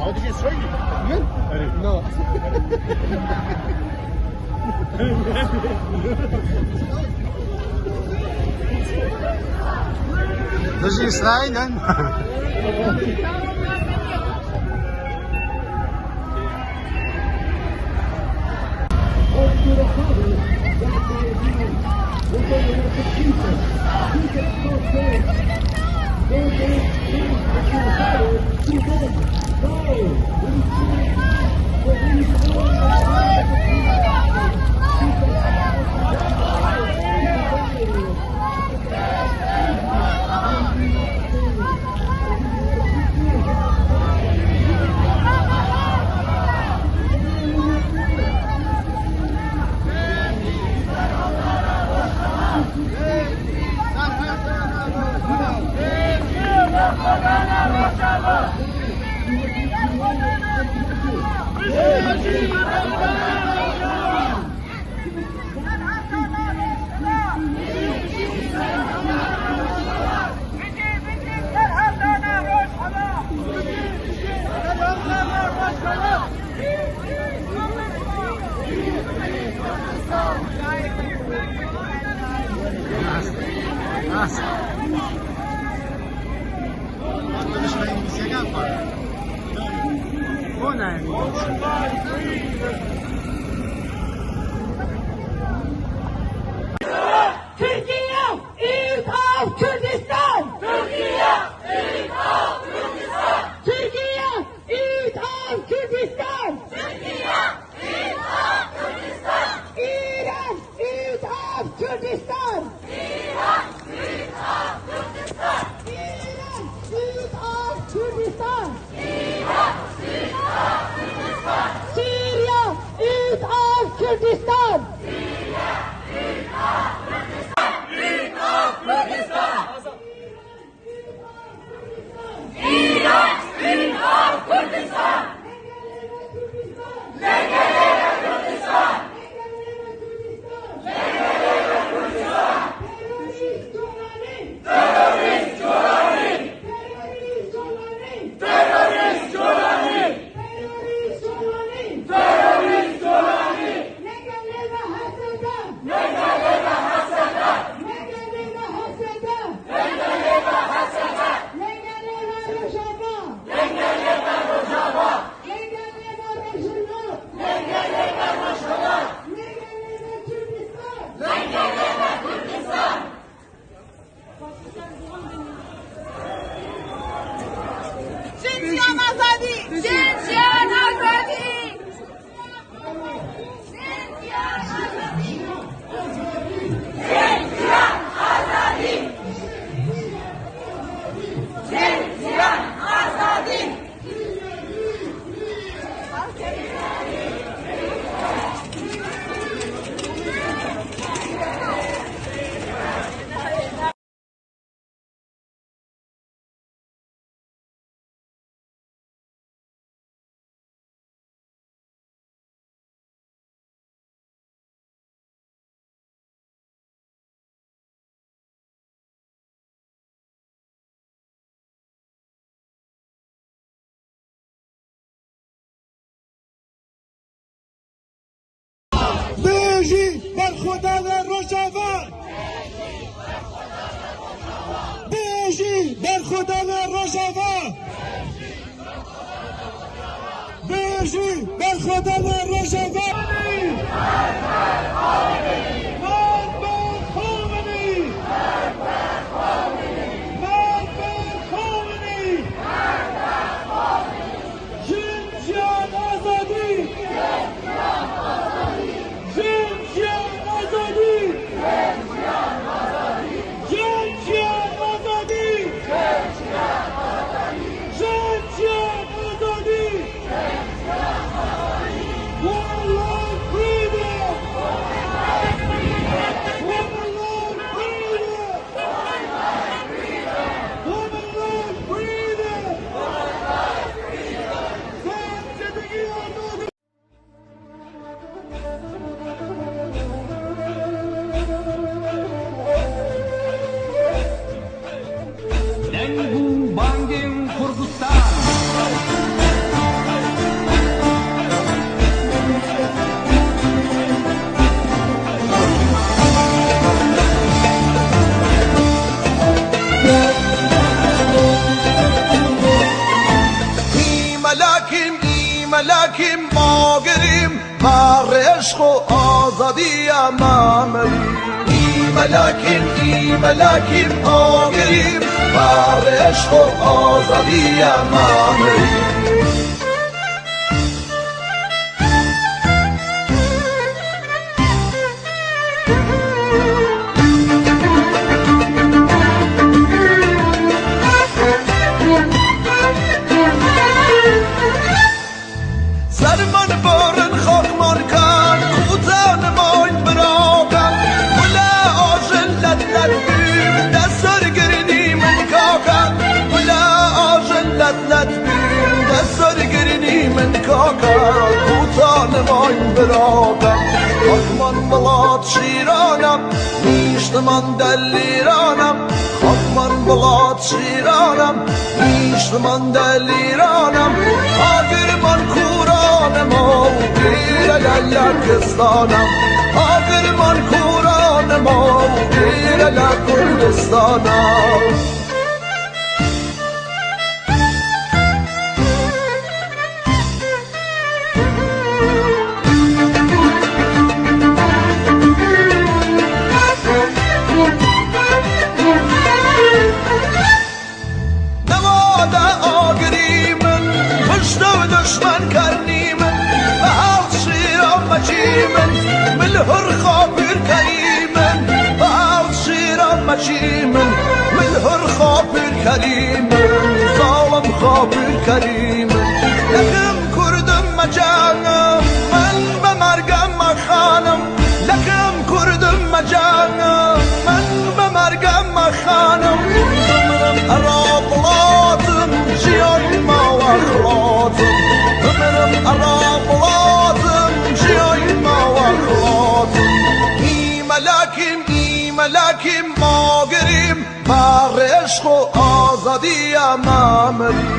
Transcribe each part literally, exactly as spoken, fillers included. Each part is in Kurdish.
What did you say? You? No. This is Leiden. Türkiye, Eid of Kurdistan! Türkiye, Eid of Kurdistan! Türkiye, Eid of Kurdistan! Türkiye, Eid of Kurdistan! Iran, Eid of Kurdistan! Iran, Eid of Kurdistan! Iran, Eid of Kurdistan! Syria, Eid of Kurdistan! Terörist Jolani! Terörist Jolani! Terörist Jolani! Terörist Jolani! Terörist Jolani! N G L ve H S D! N G L ve H S D! N G L ve H S D! N G L ve H S D! N G L ve Rojava! N G L ve Rojava! N G L ve Rojava! N G L ve Rojava! N G L ve Kürdistan! N G L ve Kürdistan! Şincan azadî! Şincan azadî! Şincan azadî! Şincan azadî! Şincan azadî! Bijî berxwedana Rojava! Bijî berxwedana Rojava! Bijî berxwedana Rojava! Merhaba Xameneî! Merhaba Xameneî! Jin, jiyan, azadî! Jin, jiyan, azadî! Jin, jiyan, azadî! Jin, jiyan, azadî! One life freedom! Lakin, î melakim, ma girîm, ma rêşxo azadiya ma mirîm. Î melakim, î melakim, ma girîm, ma rêşxo azadiya ma mirîm. Serman borin xakman kan, kutan moyn birakan. Wila ajin let let bim, desor girini min kakan. Wila ajin let let bim, desor girini min kakan. Kutan moyn birakan. Xakman milat şîrana, nîştiman delîrana. Xakman milat şîrana, nîştiman delîrana. Agirman kûrana ma û pîre le Lekistana. Agirman kûrana ma û pîre le Kurdistana. Newada agirî min, pişt û dişmen kernî min, bi hewt şîra meçî min, min hur xapîr kerî min, bi hewt şîra meçî min, min hur xapîr kerî min, zalim xapîr kerî min. Lekim kurdim mecanim, min be mergem mexanim. Lekim kurdim mecanim, min be mergem mexanim. Bimirim era welatim, jiyayî ma wexlatim. Bimirim era welatim, jiyayî ma wexlatim. Î melakim, î melakim, ma girîm, ma rêşxo azadiya ma mirîm.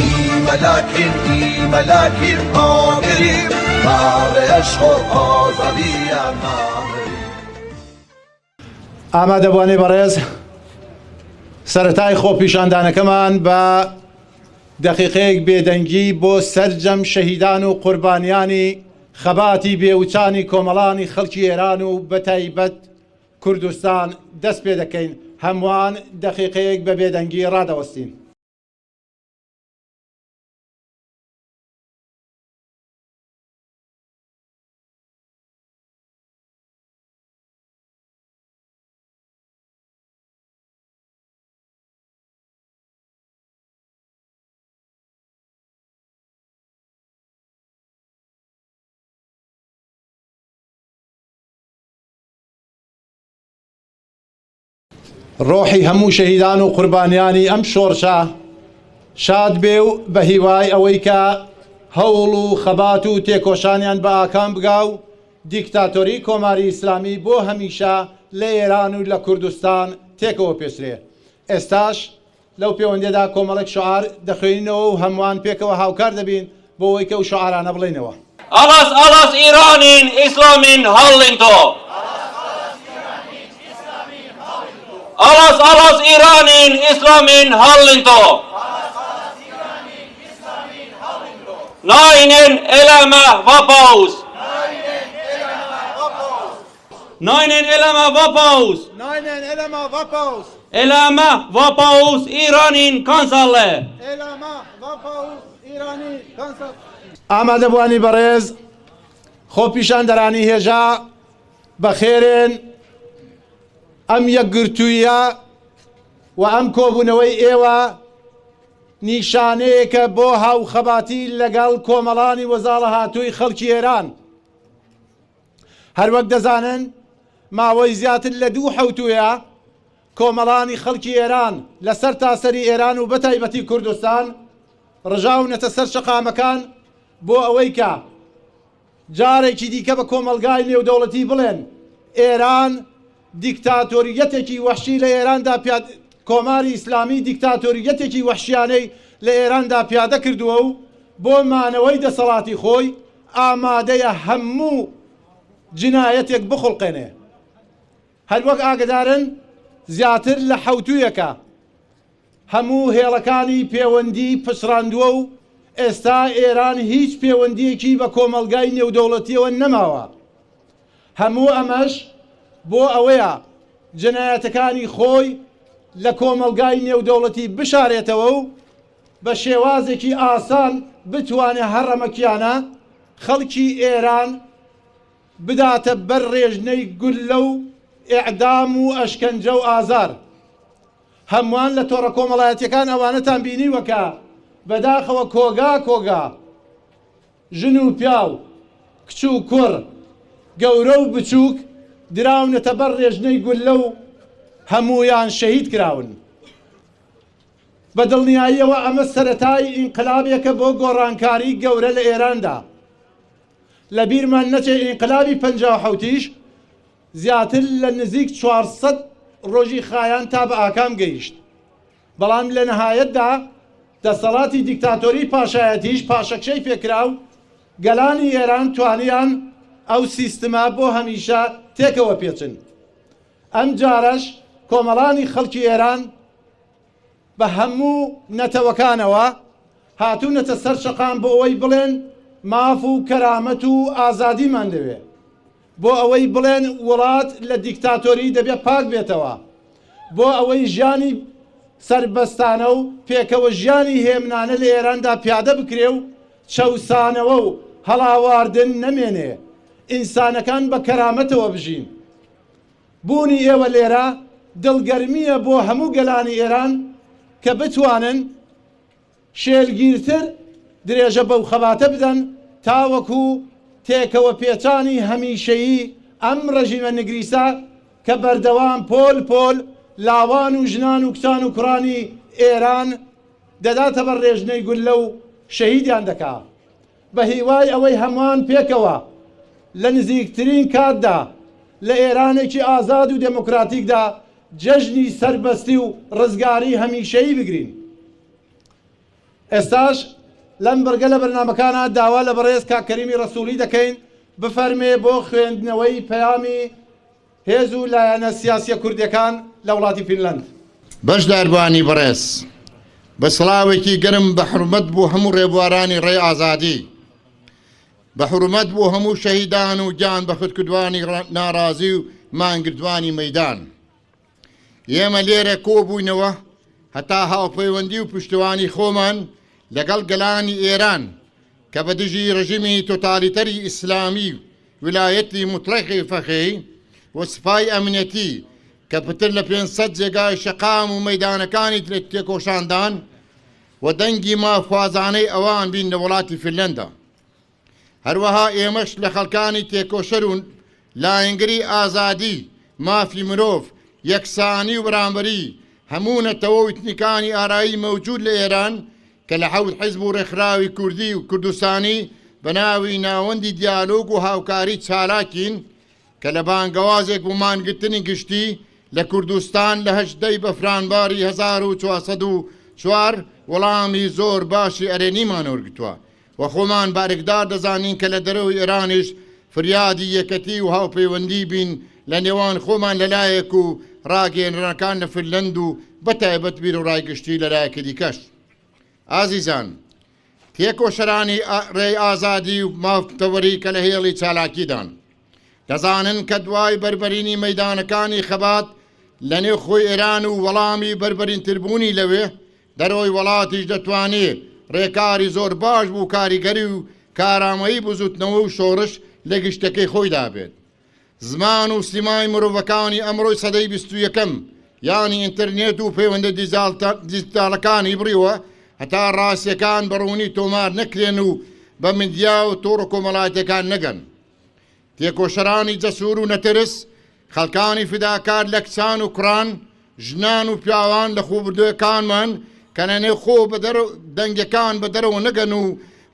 Î melakim, î melakim, ma girîm, ma rêşxo azadiya ma mirîm. ئامادەبووانەی بەڕێز، سەرەتای خۆپیشاندانەکەمان بە دەقیقەیەک بێدەنگی بۆ سەرجەم شەهیدان و قوربانیانی خەباتی بێوچانی کۆمەڵانی خەڵکی ئێران و بە تایبەت کوردستان دەست پێ دەکەین. هەمووان دەقیقەیەک بە بێدەنگی ڕادەوەستین. ڕۆحی هەموو شەهیدان و قوربانیانی ئەم شۆڕشە شاد بێ و بە هیوای ئەوەی کە هەوڵ و خەبات و تێکۆشانیان بە ئاکام بگا و دیکتاتۆری کۆماری ئیسلامی بۆ هەمیشە لە ئێران و لە کوردستان تێکەوە پێچرێ. ئێستاش لەو پێوەندێدا کۆمەڵێک شعار دەخوێنینەوە و هەمووان پێکەوە هاوکار دەبین بۆ ئەوەی کە ئەو شعارانە بڵێنەوە. Alas alas Îranîn, Îslamîn hallin to. Alas alas Îranîn, Îslamîn hallin to. Naînên êlame va paws. Naînên êlame va paws. Naînên êlame va paws. Êlame va paws Îranîn kansalle. Êlame va paws Îranî kansalle. ئامادەبووانی بەڕێز، خۆپیشاندەرانی هێژا بەخێرێن. ئەم یەکگرتوویە و ئەم کۆبوونەوەی ئێوە نیشانەیەکە بۆ هاوخەباتی لەگەڵ کۆمەڵانی وەزاڵە هاتووی خەڵکی ئێران. هەر وەک دەزانن، ماوەی زیاتر لە دوو حەوتوویە کۆمەڵانی خەڵکی ئێران لە سەر تاسەری ئێران و بە تایبەتی کوردستان ڕژاونەتە سەر شەقامەکان بۆ ئەوەی کە جارێکی دیکە بە کۆمەلگای نێودەوڵەتی بڵێن، ئێران دیکتاتۆریەتێکی وەحشی لە ئێراندا پیاد، کۆماری ئیسلامی دیکتاتۆریەتێکی وەحشیانەی لە ئێراندا پیادە کردووە و بۆ مانەوەی دەسەڵاتی خۆی ئامادەیە هەموو جنایەتێک بخوڵقێنێ. هەر وەک ئاگدارن، زیاتر لە حەوتوویەکە هەموو هێڵەکانی پێوەندی پچڕاندووە و ئێستا ئێران هیچ پەیوەندییەکی بە کۆمەڵگای نێودەوڵەتییەوە نەماوە. هەموو ئەمەش بۆ ئەوەیە جنایەتەکانی خۆی لە کۆمەڵگای نێودەوڵەتی بشارێتەوە و بە شێوازێکی ئاسان بتوانێ هەڕەمەکیانە خەڵکی ئێران بداتە بەر ڕێژنەی گوللە و ئێعدام و ئەشکەنجە و ئازار. هەمووان لە تۆڕە کۆمەڵایەتییەکان ئەوانەتان بینیوە کە بەداخەوە کۆگا کۆگا ژن و پیاو، کچ و کوڕ، گەورە و بچووک دراونەتە بەر ڕێژنەی گوللە و هەموویان شەهید کراون. بە دڵنیاییەوە ئەمە سەرەتای ئینقلابێکە بۆ گۆڕانکاری گەورە لە ئێراندا. لە بیرمان نەچێ ئینقلابی پەنجا و حەوتیش زیاتر لە نزیک چوار سەد ڕۆژی خایاند تا بە ئاکام گەیشت. بەڵام لە نەهایەتدا دەسەڵاتی دیکتاتۆری پاشایەتیش پاشەکشەی پێکرا و گەلانی ئێران توانیان ئەو سیستمە بۆ هەمیشە تێکەوە پێچن. ئەم جارەش کۆمەڵانی خەڵکی ئێران بە هەموو نەتەوەکانەوە هاتوونەتە سەر شەقام بۆ ئەوەی بڵێن ماف و کەرامەت و ئازادیمان دەوێ. بۆ ئەوەی بڵێن وڵات لە دیکتاتۆری دەبێ پاک بێتەوە. بۆ ئەوەی ژیانی سەربەستانە و پێکەوە ژیانی هێمنانە لە ئێراندا پیادە بکرێ و چەوسانەوە و هەڵاواردن نەمێنێ. ئینسانەکان بە کەرامەتەوە بژین. بوونی ئێوە لێرە دڵگەرمییە بۆ هەموو گەلانی ئێران کە بتوانن شێلگیرتر درێژە بەو خەباتە بدەن، تاوەکو تێکەوە پێچانی هەمیشەیی ئەم ڕژیمە نگریسە کە بەردەوام پۆل پۆل لاوان و ژنان و کچان و کوڕانی ئێران دەداتە بەر ڕێژنەی گوللە و شەهیدیان دەکا. بە هیوای ئەوەی هەمووان پێکەوە لە نزیکترین کاتدا لە ئێرانێکی ئازاد و دێموکراتیکدا جەژنی سەربەستی و ڕزگاری هەمیشەیی بگرین. ئێستاش لەم بڕگە لە بەرنامەکانا داوا لە بەڕێز کاک کەریمی ڕەسووڵی دەکەین بفەرمێ بۆ خوێندنەوەی پەیامی هێز و لایەنە سیاسییە کوردییەکان لە وڵاتی فینلەند. بەشداربووانی بەڕێز، بە سڵاوێکی گەرم بە حورمەت بۆ هەموو ڕێبوارانی ڕێی ئازادی، بە حورمەت بۆ هەموو شەهیدان و گیان بەختکردوانی ڕ-، ناڕازی و مانگرتوانی مەیدان. ئێمە لێرە کۆبووینەوە هەتا هاوپەیوەندی و پشتیوانی خۆمان لەگەڵ گەلانی ئێران کە بە دژی ڕژیمی تۆتالیتەری ئیسلامی ویلایەتی موتڵەقی فەقێی و سپای ئەمنیەتی کە پتر لە پێنج سەد جێگای شەقام و مەیدانەکانی تێکۆشاندان و دەنگی مافخوازانەی ئەوان بین لە وڵاتی فینلەندا. هەروەها ئێمەش لە خەڵکانی تێکۆشەر و لایەنگری ئازادی، مافی مرۆڤ، یەکسانی و بەرامبەری هەموو نەتەوە و ئیتنیکانی ئارایی مەوجود لە ئێران کە لە حەوت حیزب و ڕێکخراوی کوردی و کوردستانی بە ناوی ناوەندی دیالۆگ و هاوکاری چالاکین، کە لە بانگەوازێک بۆ مانگرتنی گشتی لە کوردستان لە هەژدەی بەفرانباری هەزار و چوار سەد و چوار وەڵامی زۆر باشی ئەرێنیمان وەرگرتووە و خۆمان بارگدار دەزانین کە لە دەرەوەی ئێرانیش فریادی یەکەتی و هاوپەیوەندی بین لە نێوان خۆمان لە لایەک و ڕاگەیەنەرەکان لە فینلەند و بە تایبەت بیروڕای گشتی لە لایەکی دیکەش. ئازیزان، تێکۆشەرانی ئا-، ڕێی ئازادی و مافتەوەری کە لە هێڵی چالاکیدان، دەزانن کە دوای بەربەرینی مەیدانەکانی خەبات لە نێوخۆی ئێران و وەڵامی بەربەرینتربوونی لەوێ، دەرەوەی وڵاتیش دەتوانێ ڕێکاری زۆر باش بۆ کاریگەری و کارامەیی بزوتنەوە و شۆڕش لە گشتەکەی خۆیدا بێت. زمان و سیمای مرۆڤەکانی ئەمڕۆی سەدەی بیست و یەکەم، یانی ئینتەرنێت و پەیوەندە دیزالتە-، دیجیتاڵەکانی بڕیوە هەتا ڕاستیەکان بە ڕوونی تۆمار نەکرێن و بە میدیا و تۆڕ و کۆمەڵایەتەکان نەگەن. تێکۆشەرانی جەسوور و نەترس، خەڵکانی فداکار لە کچان و کوڕان، ژنان و پیاوان لە خۆبردووەکانمان کە لە نێو خۆ بە دەرەوە، دەنگەکان بە دەرەوە نەگەن و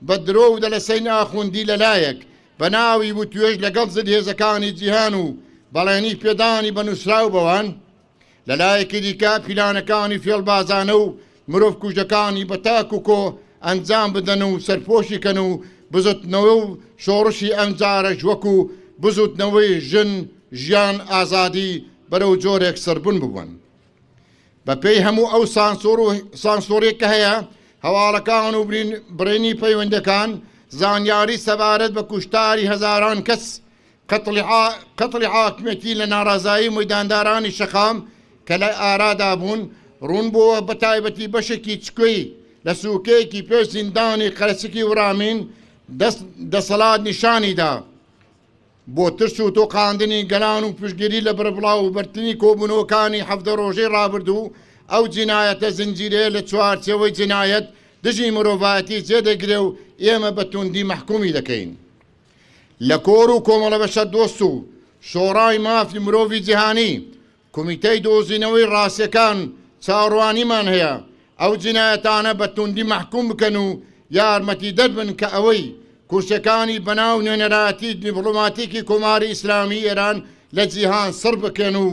بە درۆ و دەلەسەی ناخوندی لە لایەک، بە ناوی وتوێژ لەگەڵ زلهێزەکانی جیهان و بەڵێنی پێدانی بە نووسراو بەوان، لە لایەکی دیکە پیلانەکانی فێڵبازانە و مرۆڤکوژەکانی بە تاک و کۆ ئەنجام بدەن و سەرپۆشی کەن و بزوتنەوە و شۆڕشی ئەم جارەش وەکو بزوتنەوەی ژن، ژیان، ئازادی بەرەو جۆرێک سەربن ببن. بە پێی هەموو ئەو سانسۆر و سانسۆرێک کە هەیە، هەواڵەکان و برین-، بڕینی پەیوەندەکان، زانیاری سەبارەت بە کوشتاری هەزاران کەس، قەتڵی حا-، قەتڵی حاکمەتی لە ناڕازایی مەیداندارانی شەقام کە لە ئارادا بوون، ڕوون بووە، بە تایبەتی بەشێکی چکۆی لە سووکەیەکی پێش زیندانی قەرەچکی و ڕامین دەست-، دەسەڵات نیشانی دا. بۆ ترس و تۆقاندنی گەلان و پشتگیری لە بەربڵاو و بەرتنی کۆبوونەوەکانی حەڤدە ڕۆژەی ڕابردوو، ئەو جینایەتە زنجیرەیە لە چوارچێوەی جینایەت دژی مرۆڤایەتی جێدەگرێ و ئێمە بە توندی مەحکومی دەکەین. لە کۆر و کۆمەڵە بەشەر دۆست و شۆڕای مافی مرۆڤی جیهانی، کۆمیتەی دۆزینەوەی ڕاستیەکان چاوەڕوانیمان هەیە ئەو جینایەتانە بە توندی مەحکوم بکەن و یارمەتیدەر بن کە ئەوەی کورسەکانی بەناو نوێنەرایەتی دیپلۆماتیکی کۆماری ئیسلامی ئێران لە جیهان سڕ بکەن و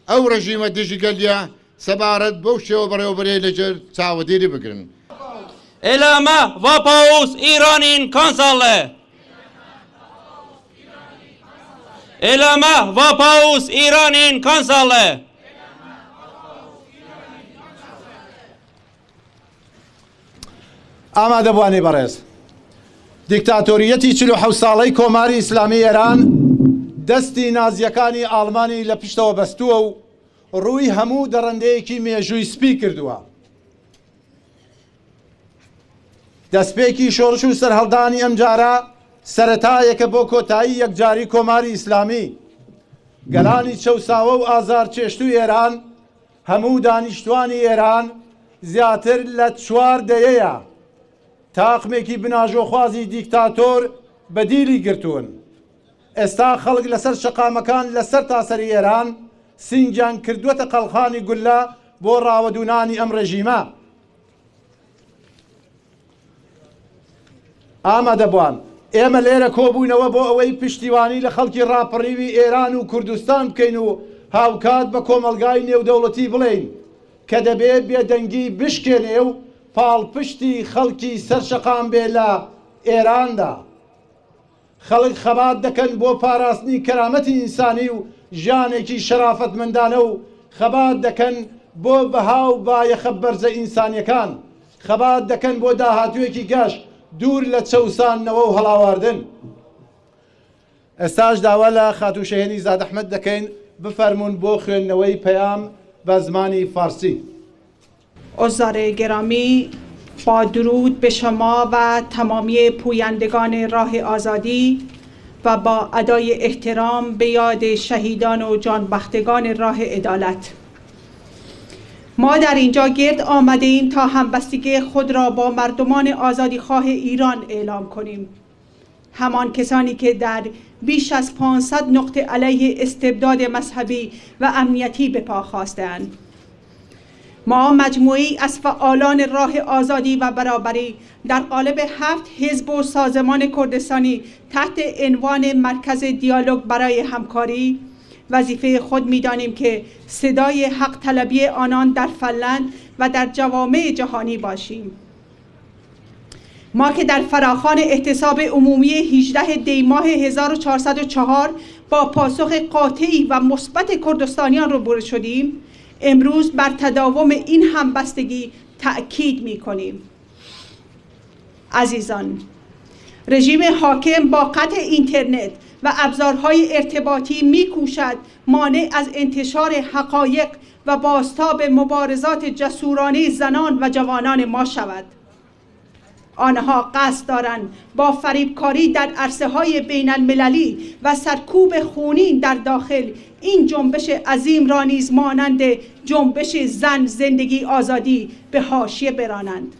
ئەو ڕژیمە دژی گەلیە سەبارەت بەو شێوە بەڕێوەبەرێ لەژێر چاوەدێری بگرن. Êlame va paus Îranîn kansalle. Êlame va paus Îranîn kansalle. ئامادەبووانی بەڕێز، دیکتاتۆریەتی چل و حەوت ساڵەی کۆماری ئیسلامی ئێران دەستی نازیەکانی ئاڵمانی لە پشتەوە بەستووە و ڕووی هەموو دەڕەندەیەکی مێژووی سپی کردووە. دەستپێکی شۆڕش و سەرهەڵدانی ئەم جارە سەرەتایەکە بۆ کۆتایی یەکجاری کۆماری ئیسلامی. گەلانی چەوساوە و ئازار چێشتووی ئێران، هەموو دانیشتوانی ئێران زیاتر لە چوار دەیەیە تاقمێکی بناژۆخوازی دیکتاتۆر بەدیلی گرتوون. ئێستا خەڵک لەسەر شەقامەکان لە سەر تاسەری ئێران سینگیان کردووەتە قەڵخانی گولە بۆ ڕاوەدوونانی ئەم ڕێژیمە. ئامادەبووان، ئێمە لێرە کۆبووینەوە بۆ ئەوەی پشتیوانی لە خەڵکی ڕاپەڕیوی ئێران و کوردستان بکەین و هاوکات بە کۆمەڵگای نێودەوڵەتی بڵێین کە دەبێ بێدەنگی بشکێنێ و پاڵپشتی خەڵکی سەرشەقام بێ لە ئێراندا. خەڵک خەبات دەکەن بۆ پاراستنی کەرامەتی ئینسانی و ژیانێکی شەرافەتمەندانە و خەبات دەکەن بۆ بەها و بایەخە بەرزە ئینسانیەکان. خەبات دەکەن بۆ داهاتوویەکی گەش دوور لە چەوساندنەوە و هەڵاواردن. ئێستاش داوا لە خاتوو شەهێنی زاد ئەحمەد دەکەین بفەرموون بۆ خوێندنەوەی پەیام بە زمانی فارسی. استاد گرامی، با درود به شما و تمامی پویندگان راه آزادی و با ادای احترام به یاد شهیدان و جانبختگان راه عدالت. ما در اینجا گرد آمده ایم تا همبستگی خود را با مردمان آزادیخواه ایران اعلام کنیم. همان کسانی که در بیش از پانصد نقطه علیه استبداد مذهبی و امنیتی به پا خواسته‌اند. ما مجموعه‌ای از فعالان راه آزادی و برابری در قالب هفت حزب و سازمان کردستانی تحت عنوان مرکز دیالوگ برای همکاری وظیفهٔ خود می‌دانیم که صدای حق طلبی آنان در فنلند و در جوامع جهانی باشیم. ما که در فراخوان احتساب عمومی هجده دی ماه هزار و چهارصد و چهار با پاسخ قاطعی و مثبت کردستانیان روبرو شدیم، امروز بر تداوم این همبستگی تأکید می‌کنیم. عزیزان، رژیم حاکم با قطع اینترنت و ابزارهای ارتباطی می‌کوشد مانع از انتشار حقایق و بازتاب مبارزات جسورانهٔ زنان و جوانان ما شود. آنها قصد دارند با فریبکاری در عرصه‌های بین‌المللی و سرکوب خونین در داخل، این جنبش عظیم را نیز مانند جنبش زن، زندگی، آزادی به حاشیه برانند.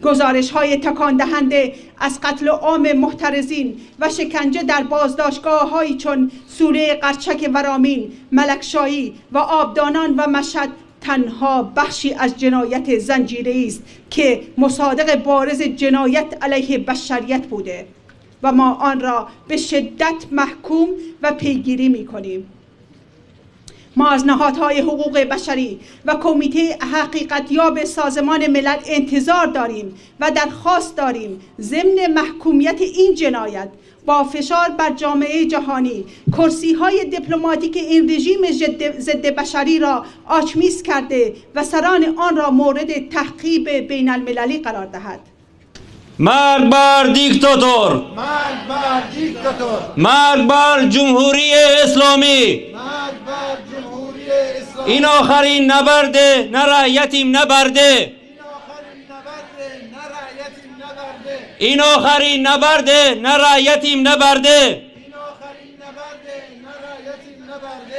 گزارش‌های تکان‌دهنده از قتل عام معترضین و شکنجه در بازداشتگاه‌هایی چون سوریه، قرچک ورامین، ملکشایی و آبدانان و مشهد تنها بخشی از جنایت زنجیره‌ای است که مصادق بارز جنایت علیه بشریت بوده و ما آن را به شدت محکوم و پیگیری می‌کنیم. ما از نهادهای حقوق بشری و کمیتهٔ حقیقتیاب سازمان ملل انتظار داریم و درخواست داریم ضمن محکومیت این جنایت با فشار بر جامعهٔ جهانی کرسی‌های دیپلماتیک این رژیم ضد، ضد بشری را آچمیز کرده و سران آن را مورد تعقیب بین المللی قرار دهد. مرگ بر دیکتاتور! مرگ بر دیکتاتور! مرگ بر جمهوری اسلامی! مرگ بر جمهوری اسلامی! این آخرین نبرد، نه رأی یتیم نبرد! این آخرین نبرد، نه رأی یتیم نبرد! این آخرین نبرد، نه رأی یتیم نبرد! این آخرین نبرد، نه رأی یتیم نبرد!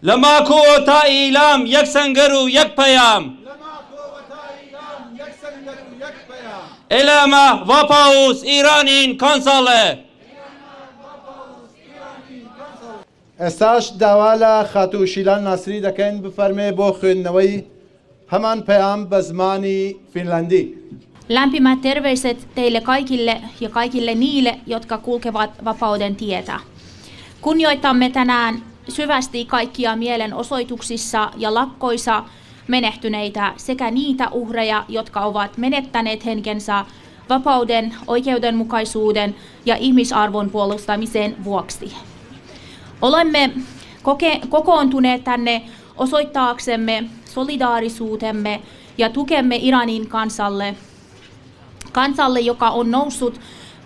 لە ماکۆ تا ئیلام یەک سەنگەر و یەک پەیام. لە ماکۆ تا ئیلام یەک سەنگەر و یەک پەیام. ئێلە مە ڤاپاوس ئیرانین کانساڵە. ئێستاش داوا لە خاتوو شیلان ناسری دەکەین، بفەرمێ بۆ خوێندنەوەی هەمان پەیام بە زمانی فینلاندی. Lämpimät terveiset teille kaikille ja kaikille niille, jotka kulkevat vapauden tietä. Kunnioitamme tänään syvästi kaikkia mielenosoituksissa ja lakkoissa menehtyneitä sekä niitä uhreja, jotka ovat menettäneet henkensä vapauden, oikeudenmukaisuuden ja ihmisarvon puolustamisen vuoksi. Olemme koke-, kokoontuneet tänne osoittaaksemme solidaarisuutemme ja tukemme Iranin kansalle, kansalle, joka on noussut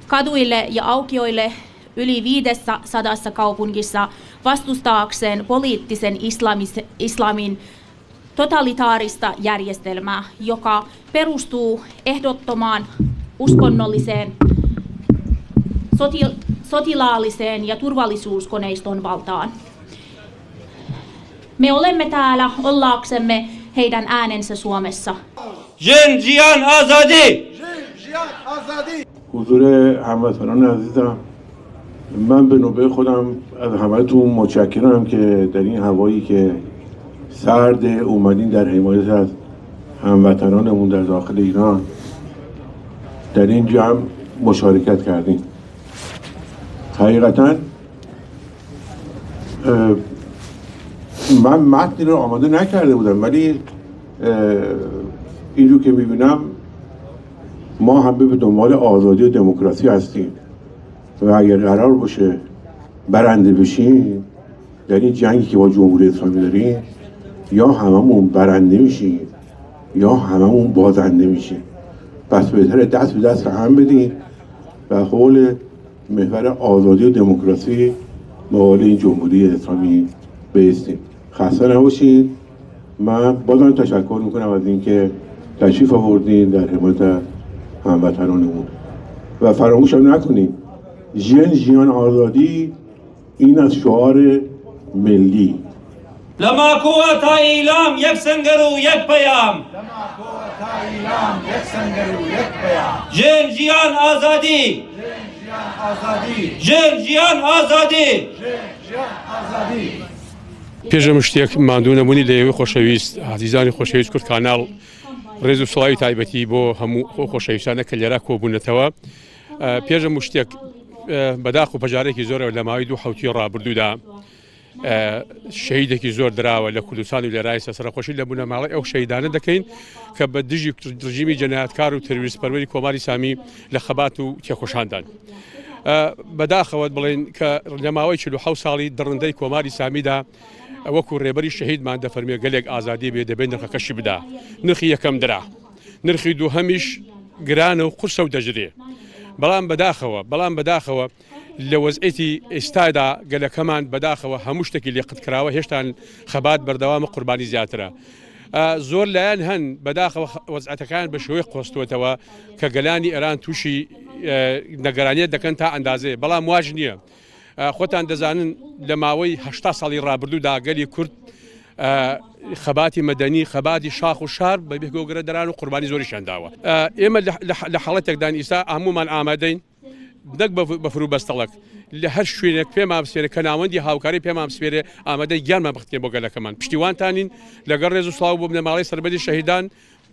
kaduille ja aukioille yli viidessäsadassa kaupungissa vastustaakseen poliittisen islamis-, islamin totalitaarista järjestelmää, joka perustuu ehdottomaan uskonnolliseen, soti-, sotilaalliseen ja turvallisuuskoneiston valtaan. Me olemme täällä ollaksemme heidän äänensä Suomessa. Jin, jiyan, azadî! Jin, jiyan, azadî! حضور هموطنان عزیزم، من به نوبهٔ خودم از همه‌تون متشکرم که در این هوایی که سرد اومدین در حمایت از هموطنانمون در داخل ایران در این جمع مشارکت کردین. حقیقتاً، اه، من متنی رو آماده نکرده بودم، ولی، اه، این رو که می‌بینم ما همه به دنبال آزادی و دموکراسی هستیم و اگر قرار باشه برنده بشیم در این جنگی که با جمهوری اسلامی داریم، یا هممون برنده میشیم یا هممون بازنده میشیم. پس بهتره دست به دست هم بدیم و حول محور آزادی و دموکراسی مقابل این جمهوری اسلامی بایستیم. خسته نباشید. من بازم تشکر می‌کنم از اینکه تشریف آوردین در حمایت هموطنانمون و فراموش هم نکنید، ژن ژیان ئازادی، این از شعار ملی. لە ماکۆ تا ئیلام یەک سەنگەر و یەک پەیام. لە ماکۆ تا ئیلام یەک سەنگەر و یەک پەیام. ژن، ژیان، ئازادی! ژن، ژیان، ئازادی! ژن، ژیان، ئازادی! ژن، ژیان، ئازادی! پێشە مشتێک ماندوو نەبوونی لە ئێوەی خۆشەویست، عزیزانی خۆشەویست کورد کاناڵ، ڕێز و سڵاوی تایبەتی بۆ هەموو ئەو خۆشەویستانە کە لێرە کۆبوونەتەوە. ئە، پێشە مشتێک، ئە، بەداخ و پەژارێکی زۆرەوە لە ماوەی دوو حەوتی ڕابردوودا، ئە، شەهیدێکی زۆر دراوە لە کوردستان و لێرە ئێستا سەرخۆشی لە بنەماڵەی ئەو شەهیدانە دەکەین کە بە دژی ڕژیمی جەنایەتکار و تەروریست پەروەری کۆماری سامی لە خەبات و تێکۆشاندان. ئە، بەداخەوە بڵێن کە لە ماوەی چل و حەوت ساڵی دڕندەی کۆماری سامیدا وەکو ڕێبەری شەهیدمان دەفەرمێ گەلێک ئازادی بێ دەبێ نرخەکەشی بدا. نرخی یەکەم درا. نرخی دووهەمیش گرانە و قورسە و دەژرێ. بەڵام بەداخەوە، بەڵام بەداخەوە لە وەزعێتی ئێستادا گەلەکەمان بەداخەوە هەموو شتێکی لێ قت کراوە، هێشتان خەبات بەردەوامە، قوربانی زیاترە. ئە، زۆر لایەن هەن بەداخەوە خ-، وەزعەتەکان بە شێوەی قۆستوەتەوە کە گەلانی ئێران تووشی، ئە، نەگەرانیەت دەکەن تا ئەندازەیە، بەڵام واش نییە. ئە، خۆتان دەزانن لە ماوەی هەشتا ساڵی ڕابردوودا گەلی کورد، ئە، خەباتی مەدەنی، خەباتی شاخ و شار بە بێ گۆگرە دەران و قوربانی زۆریشیان داوە. ئە، ئێمە لە، لە، لە حاڵەتێکدان ئیستا هەمومان ئامادەین، نەک بە، بە فروبەستەڵەک، لە هەر شوێنێک پێمان بسپێرێ کە ناوەندی هاوکاری پێمان بسپێرێ، ئامادەین گیانمان بخدکێن بۆ گەلەکەمان. پشتیوانتانین، لەگەڵ ڕێز و سڵاو بۆ بنەماڵەی سەربەدی شەهیدان.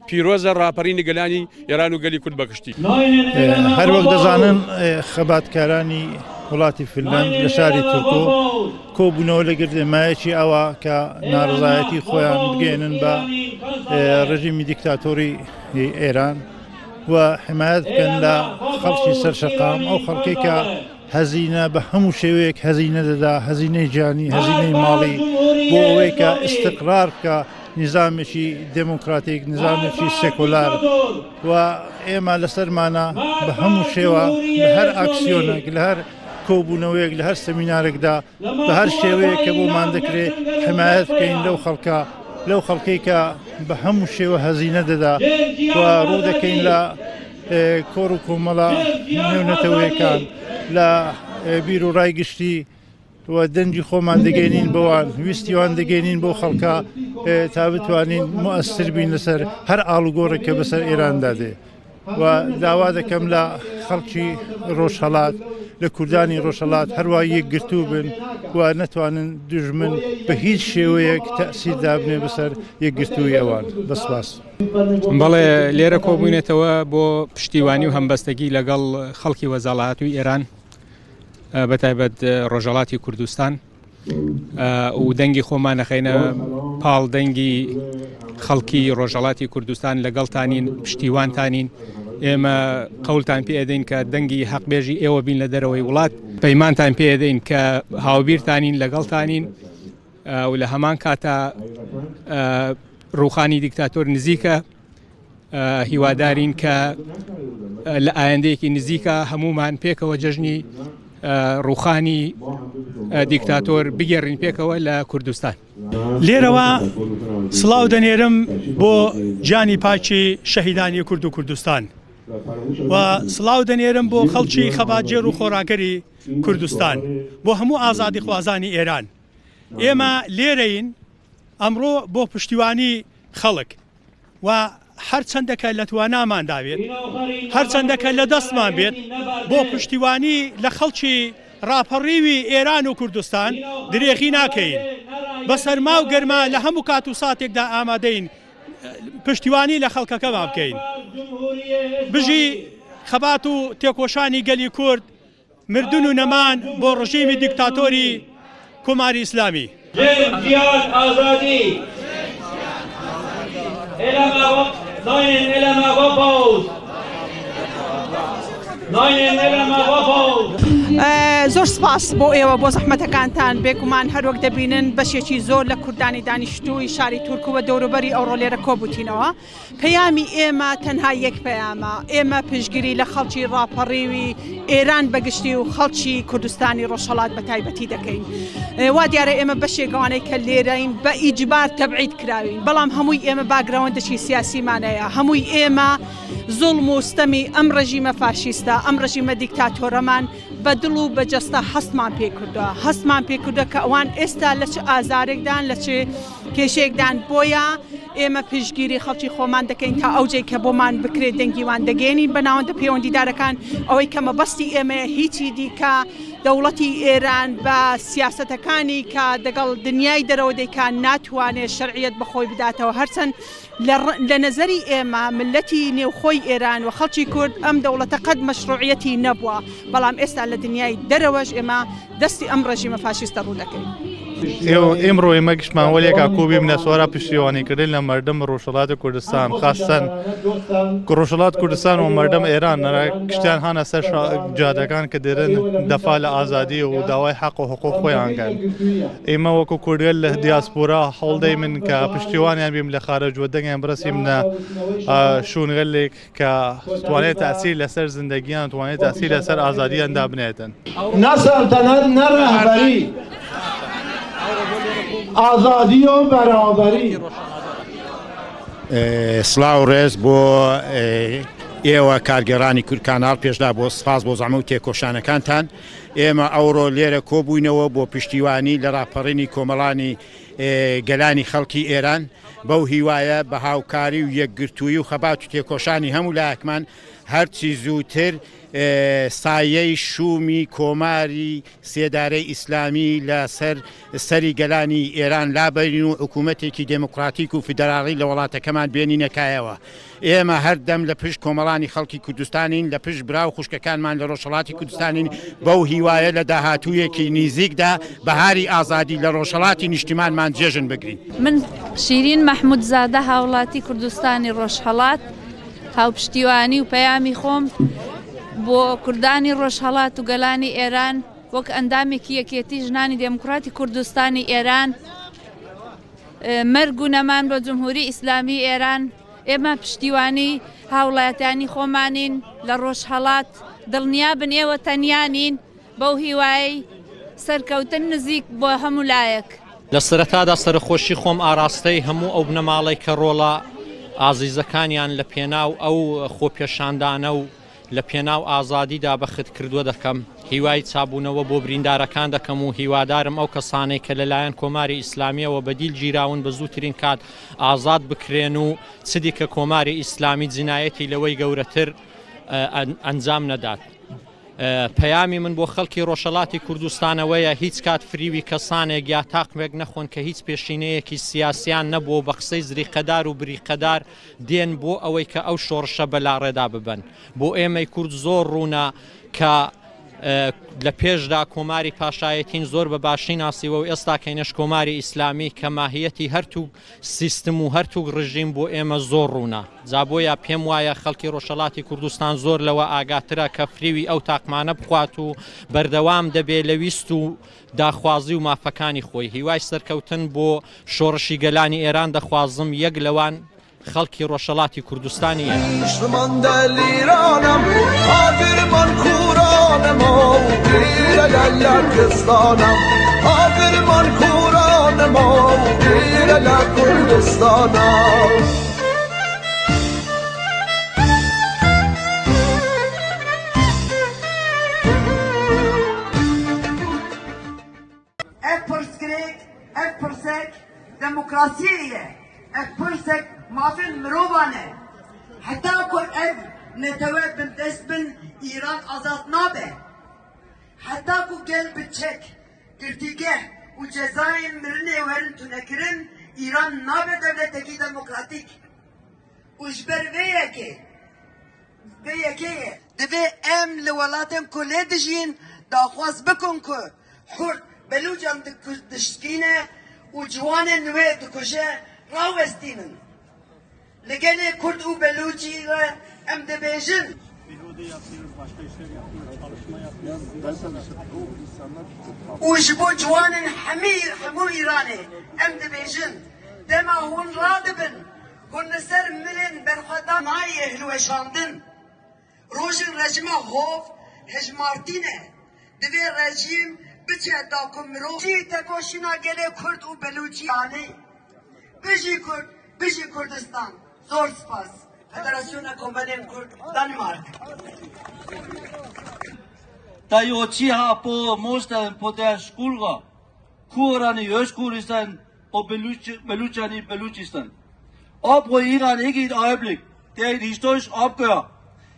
پیرۆزە ڕاپەڕینی گەلانی ئێران و گەلی کورد بەگشتی. هەر وەک دەزانن، خەباتکارانی وڵاتی فینلەند لە شاری تورکۆ کۆبوونەوە لەگەرد ئێمایەکی ئەوە کە ناڕزایەتی خۆیان بگەێنن بە، ئێ، ڕژیمی دیکتاتۆری ئێران و حمایەت بکەن لە خەڵکی سەرشەقام، ئەو خەڵکەی کە هەزینە بە هەموو شێوەیەک هەزینە دەدا، هەزینەی گیانی، هەزینەی ماڵی، بۆ ئەوەی کە ئیستقرار بکە نیزامێکی دموکراتیک، نیزامێکی سێکۆلار. و ئێمە لەسەرمانە بە هەموو شێوە، لە هەر ئاکسیۆنێک، لە هەر کۆبوونەوەیەک، لە هەر سەمینارێکدا، بە هەر شێوەیەک کە بۆمان دەکرێت، حمایەت بکەین لەو خەڵکە، لەو خەڵکەی کە بە هەموو شێوە هەزینە دەدا و ڕوو دەکەین لە، ئێ، کۆڕ و کۆمەڵە نێونەتەوەیەکان، لە، ئێ، بیر و ڕای گشتی و دەنگی خۆمان دەگەینین بۆوان، ویستی وان دەگەینین بۆ خەڵکە، ئێ، تا بتوانین مؤثر بین لەسەر هەر ئاڵوگۆڕێک کە بەسەر ئێراندا دێ. و داوا دەکەم لە خەڵکی ڕۆژهەڵات، لە کوردانی ڕۆژهەڵات هەروە یەکگرتوو بن و نەتوانن دوژمن بە هیچ شێوەیەک تەسیر دابنێ بەسەر یەکگرتووی ئەوان. بە سپاس. بەڵێ، لێرە کۆبووینەتەوە بۆ پشتیوانی و هەمبەستەگی لەگەڵ خەڵکی وەزاڵەهاتووی ئێران، ئە، بە تایبەت، ئە، ڕۆژهەڵاتی کوردستان، ئە، و دەنگی خۆمان نەخەینە پاڵ دەنگی خەڵکی ڕۆژهەڵاتی کوردستان. لەگەڵتانین، پشتیوانتانین. ئێمە قەولتان پێ ئەدەین کە دەنگی حەقبێژی ئێوە بین لە دەرەوەی وڵات. پەیمانتان پێ ئەدەین کە هاوبیرتانین، لەگەڵتانین، ئە، و لە هەمان کاتا، ئە، ڕووخانی دیکتاتۆر نزیکە. ئە، هیوادارین کە، ئە، لە ئایندەیەکی نزیکە هەمومان پێکەوە جەژنی، ئە، ڕووخانی، ئە، دیکتاتۆر بگێڕین پێکەوە لە کوردستان. لێرەوە سڵاو دەنێرم بۆ جانی پاکی شەهیدانی کورد و کوردستان و سڵاو دەنێرم بۆ خەڵکی خەباتگێر و خۆراگەری کوردستان، بۆ هەموو ئازادیخوازانی ئێران. ئێمە لێرەین ئەمڕۆ بۆ پشتیوانی خەڵک و هەر چەندەکە لە توانامان داوێت، هەر چەندەکە لە دەستمان بێت، بۆ پشتیوانی لە خەڵکی ڕاپەڕیوی ئێران و کوردستان درێغی ناکەین. بە سەرما و گەرما لە هەموو کات و ساتێکدا ئامادەین پشتیوانی لە خەڵکەکەمان بکەین. بژی خەبات و تێکۆشانی گەلی کورد، مردن و نەمان بۆ ڕژیمی دیکتاتۆری کۆماری ئیسلامی. جنگ، جیان، ئازادی. ئێلە ماوە، ناینێن ئێلە ماوە پاوز. ناینێن ئێلە ماوە پاوز. ئە، زۆر سپاس بۆ ئێوە، بۆ زەحمەتەکانتان. بێگومان هەر وەک دەبینن بەشێکی زۆر لە کوردانی دانیشتووی شاری تورک و دەوروبەری ئەوڕۆ لێرە کۆبووتینەوە. پەیامی ئێمە تەنها یەک پەیامە. ئێمە پشتگیری لە خەڵکی ڕاپەڕیوی ئێران بەگشتی و خەڵکی کوردستانی ڕۆژهەڵات بە تایبەتی دەکەین. ئێ، وا دیارە ئێمە بەشێک ئەوانەی کە لێرەین بە ئیجبار تەبعید کراوین، بەڵام هەمووی ئێمە باگراوندێکی سیاسیمان هەیە. هەمووی ئێمە زوڵم و ستەمی ئەم ڕژیمە فاشیستە، ئەم ڕژیمە دیکتاتۆرەمان بە دڵ و بە جەستە هەستمان پێ کردووە. هەستمان پێ کردووە کە ئەوان ئێستا لە چ ئازارێکدان، لە چ کێشەیەکدان. بۆیە ئێمە پشتگیری خەڵکی خۆمان دەکەین تا ئەو جێی کە بۆمان بکرێت دەنگی وان دەگەێنین بە ناوەندە پەیوەندیدارەکان. ئەوەی کە مەبەستی ئێمەیە هیچی دیکە دەوڵەتی ئێران بە سیاسەتەکانی کە دەگەڵ دنیای دەرەوە دەیکا ناتوانێت شەرعیەت بەخۆی بداتەوە. هەرچەند لە ڕ-، لە نەزەری ئێمە ملەتی نێوخۆی ئێران و خەڵکی کورد ئەم دەوڵەتە قەت مەشروعیەتی نەبووە، بەڵام ئێستا لە دنیای دەرەوەش ئێمە دەستی ئەم ڕژیمە فاشیستە ڕوو دەکەین. ئێوە ئێمڕۆ ئێمە گشتمان وەلێکا کوبیم لە سوارا پشتیوانی کردن لە مردم ڕۆژهەڵاتی کوردستان، خاستەن ڕۆژهەڵات کوردستان و مردم ئێران نەرە گشتیان هانە سەر شا-، جادەکان کە دێرن دەفا لە ئازادی و داوای حەق و حقوق خۆیان کەن. ئێمە وەکو کوردگەل لە دیاسپۆرا هەوڵدەیمن کە پشتیوانیان بیم لە خارج و دەنگیان برسیم نە، ئا، شوونگەلێک کە توانێت تەسیر لەسەر زندگیان، توانێت تەسیر لەسەر ئازادیان دابنێتن. نه سلطنت، نه رهبری. آزادی و برابری. ئێ، سڵاو ڕێز بۆ، ئێ، ئێوە کارگێڕانی کورد کاناڵ. پێشدا بۆ سپاس بۆ زەحمە و تێکۆشانەکانتان. ئێمە ئەوڕۆ لێرە کۆبووینەوە بۆ پشتیوانی لە ڕاپەڕینی کۆمەڵانی، ئێ، گەلانی خەڵکی ئێران. بەو هیوایە بە هاوکاری و یەکگرتووی و خەبات و تێکۆشانی هەموو لایەکمان هەرچی زووتر ئێ، سایەی شوومی کۆماری سێدارەی ئیسلامی لە سەر سەری گەلانی ئێران لابەرین و حکوومەتێکی دموکراتیک و فیدراڵی لە وڵاتەکەمان بێنینە کایەوە. ئێمە هەردەم لە پشت کۆمەڵانی خەڵکی کوردستانین، لە پشت برا و خوشکەکانمان لە ڕۆژهەڵاتی کوردستانین، بەو هیوایە لە داهاتوویەکی نیزیکدا بەهاری ئازادی لە ڕۆژهەڵاتی نیشتیمانمان جێژن بگرین. من شیرین مەحموودزادە، هاوڵاتی کوردستانی ڕۆژهەڵات، هاوپشتیوانی و پەیامی خۆم بۆ کوردانی ڕۆژهەڵات و گەلانی ئێران وەک ئەندامێکی یەکێتی ژنانی دێموکراتی کوردستانی ئێران، مەرگ و نەمان بۆ جمهوری ئیسلامی ئێران. ئێمە پشتیوانی هاوڵاتیانی خۆمانین لە ڕۆژهەڵات. دڵنیا بن ئێوە تەنیا نین. بەو هیوایەی سەرکەوتن نزیک بۆ هەموو لایەک. لە سەرەتادا سەرخۆشی خۆم ئاراستەی هەموو ئەو بنەماڵەی کە ڕۆڵە ئازیزەکانیان لە پێناو ئەو خۆپێشاندانە و لە پێناو ئازادیدا بەخت کردووە دەکەم. هیوای چابوونەوە بۆ بریندارەکان دەکەم و هیوادارم ئەو کەسانەی کە لەلایەن کۆماری ئیسلامیەوە بەدیل گیراون بە زووترین کات ئازاد بکرێن و چدی کە کۆماری ئیسلامی جنایەتی لەوەی گەورەتر ئەنجام نەدات. پەیامی من بۆ خەڵکی ڕۆژهەڵاتی کوردستانەوەیە، هیچ کات فریوی کەسانێک یا تاقمێک نەخۆن کە هیچ پێشینەیەکی سیاسیان نەبووە و بە قسەی زریقەدار و بریقەدار دێن بۆ ئەوەی کە ئەو شۆڕشە بەلاڕێدا ببەن. بۆ ئێمەی کورد زۆر ڕوونە کە لە پێشدا کۆماری پاشایەتین زۆر بە باشی ناسیوە و ئێستا کەینەش کۆماری ئیسلامی کە ماهیەتی هەرتوو سیستم و هەرتوو ڕژیم بۆ ئێمە زۆر ڕوونە. جا بۆیە پێم وایە خەڵکی ڕۆژهەڵاتی کوردستان زۆر لەوە ئاگاترە کە فریوی ئەو تاقمانە بخوات و بەردەوام دەبێ لە ویست و داخوازی و مافەکانی خۆی. هیوای سەرکەوتن بۆ شۆڕشی گەلانی ئێران دەخوازم، یەک لەوان خەڵکی ڕۆژهەڵاتی کوردستانی ئێران. نیشتمان دلیرانم، هاگرمان کورانم و گیرە لە لەرگستانم، هاگرمان کورانم و گیرە لە کوردستانم. Ev pirsgirêk, ev pirsek demokrasiyê ye. Ev pirsek mafên mirovan e. Heta ku ev netewe bindest bin, Îran azad nabe. Heta ku gel bi çek, girtîgeh û cezayên mirinê werin tunekirin, Îran nabe dewletekî demokratîk. Û ji ber vê yekê, vê yekê ye. Divê em li welatên ku lê dijîn daxwaz bikin ku Kurd Belûcan diku-, dişkîne û ciwanên wê dikuje, rawestînin. Li gelê Kurd û Belûcî re em dibêjin. Û ji bo ciwanên hemî, hemû Îranê em dibêjin, dema hûn radibin, hûn li ser milên berxwedan nayê hilweşandin. Rojên rejîma hov hejmartî ne. Divê rejîm biçe da ku mirov jî tekoşîna gelê Kurd û Belûcî anî. Bijî Kurd, bijî Kurdistan. Zor spas. Federasyona Komelên Kurd, Danimark. Tayoçiha po mosten po der skulga. Kurani öz Kurdistan o Beluç-, Beluçani Beluçistan. Op wo Iran higit Augenblick, der historisch opgehört.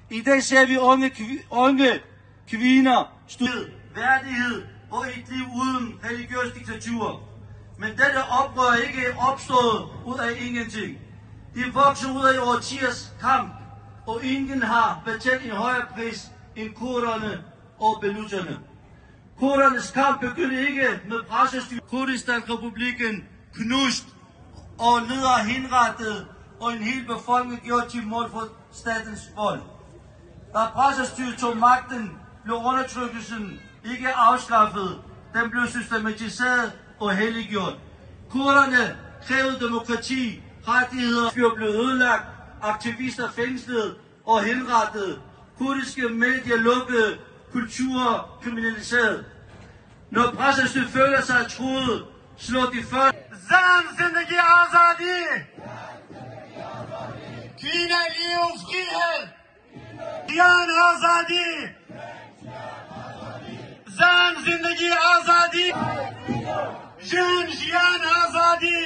I dag ser vi unge, kvi-, unge kvinder, stu-, værdighed og et liv uden religiøs diktatur. Men dette oprør er ikke opstået ud af ingenting. Det vokser ud af årtiers kamp, og ingen har betalt en højere pris end kurderne og belutterne. Kurdernes kamp begyndte ikke med pressestyret. Kurdistan-Republikken knust og ledere henrettet og en hel befolkning gjort til mål for statens vold. Da pressestyret tog magten, blev undertrykkelsen ikke afskaffet, den blev systematiseret og helliggjort. Kurderne krævede demokrati, rettigheder, fyr blev ødelagt, aktivister fængslet og henrettet, kurdiske medier lukket, kultur kriminaliseret. Når pressestøtte føler sig truet, slår de først. Zan zindagi azadi! Kina liyo frihet! Jiyan azadi! Zan zindagi azadi! Jin jiyan azadi!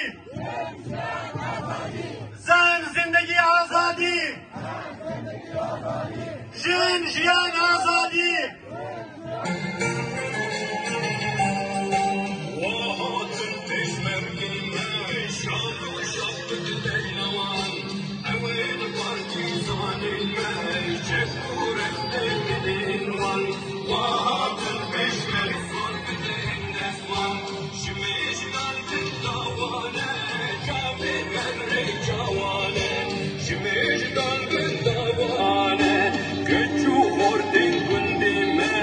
Zan, zindegî, azadî! Jin, jiyan, azadî!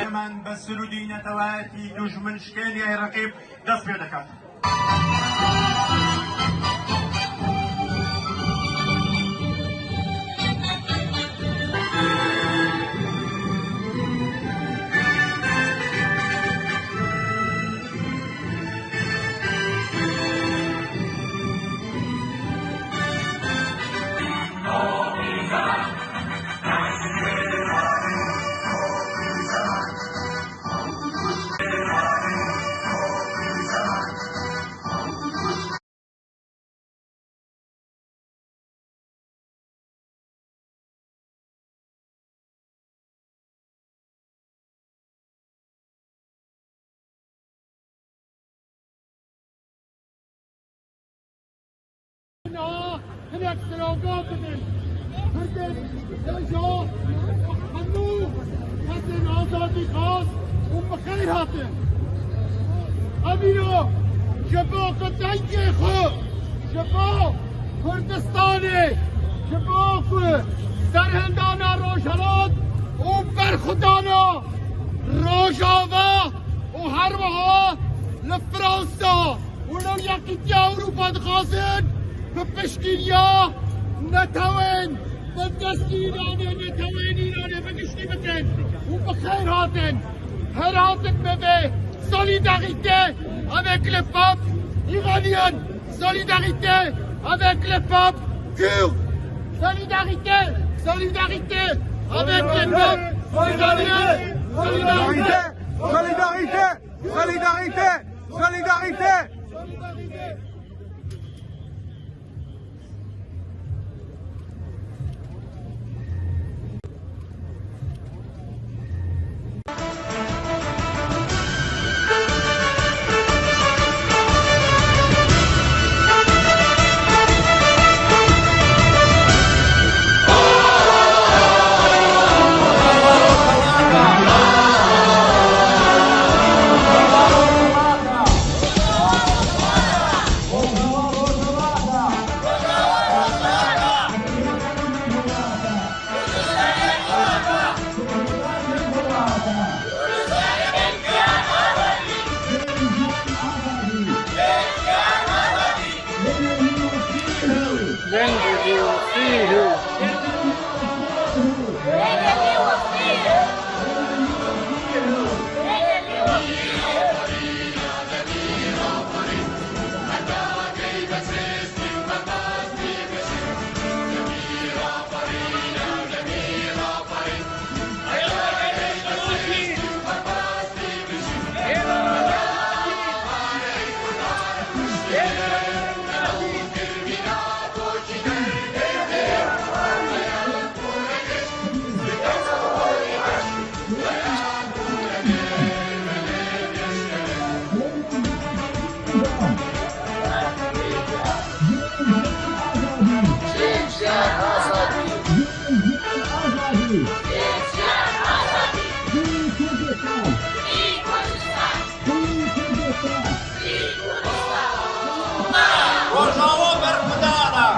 Hemen bi silûdî netewayetî dujmin şikêniye reqîb dest pê diket. Hinek slogan bidin. Hinek slogan. Hemû kesên azadî xwaz û bi xêr hatin. Em îro ji bo ku dengê xwe ji bo Kurdistanê, ji bo ku serhildana Rojhilat û berxwedana Rojava û her wiha li Fransa û li Yekîtiya Ewropa dixwazin bi piştgiriya netewên bindestî Îranê, netewên Îranê bi giştî bikin û bi xêr hatin. Her hatin me vê solidarîte avec le peuple iranien, solidarîte avec le peuple kurde, solidarîte, solidarîte avec le peuple iranien, solidarîte. Solidarîte! Solidarîte! Solidarîte! Rojava berxwedana.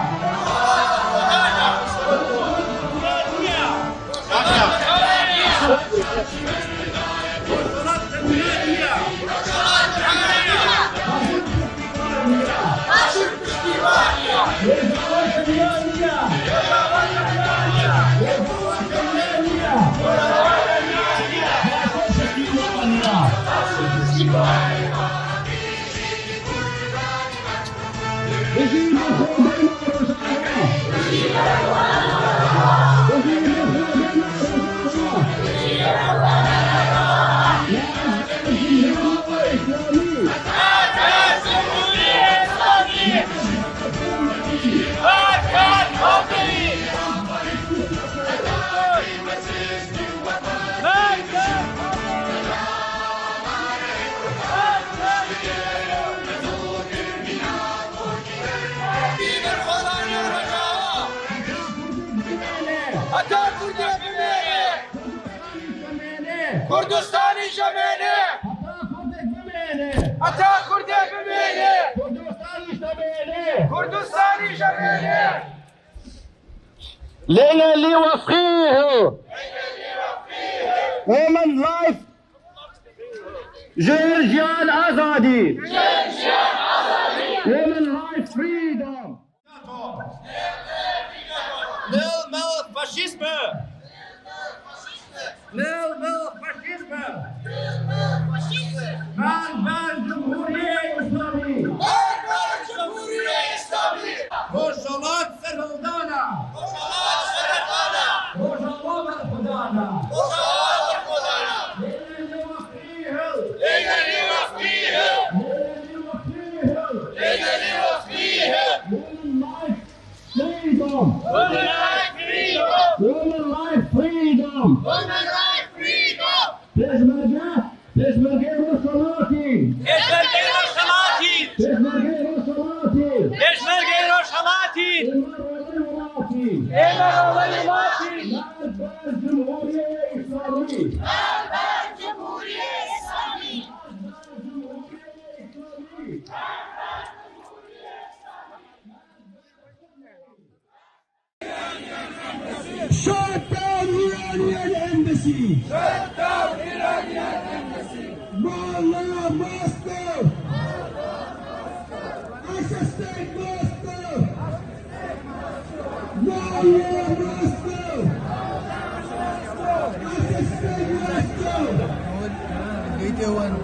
Şemêne! Heta Kurdek bimêne! Heta Kurdek bimêne! Kurdistan jî şemêne! Kurdistan jî şemêne! Leyne lî wefqî hil! Women life! Jin jiyan azadî! Jin jiyan azadî! Women life freedom! Nil mil faşîzme! Nil mil faşîzme! Berber Cumhuriyê Îslamî! Berber Cumhuriyê Îslamî! Rojhilat serhildana! Rojhilat serhildana! Rojava berxwedana! Rojava berxwedana! Leyne lî wefqî hil! Leyne lî wefqî hil! Leyne lî wefqî hil! Leyne lî wefqî hil! Women life freedom! Women life freedom! Women life freedom! Women life freedom! Pêşmerge, pêşmergeyê Rojhilatî! Pêşmergeyê Rojhilatî! Pêşmergeyê Rojhilatî! Pêşmergeyê Rojhilatî! Ême rolê welatî! Ême rolê welatî! Berber Cumhuriyê Îslamî! Berber Cumhuriyê Îslamî! Berber Cumhuriyê Îslamî! Shut down Iranian embassy! Shut down Iranian embassy! Moscow! Moscow! Assassin Moscow! Moscow! Assassin Moscow! Video one.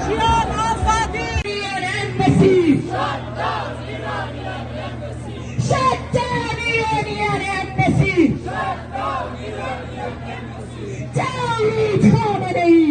Jiyan azadî! Iranian embassy! Shut down Iranian embassy! Shut down Iranian embassy! Shut down Iranian embassy! Dawid Khamenei!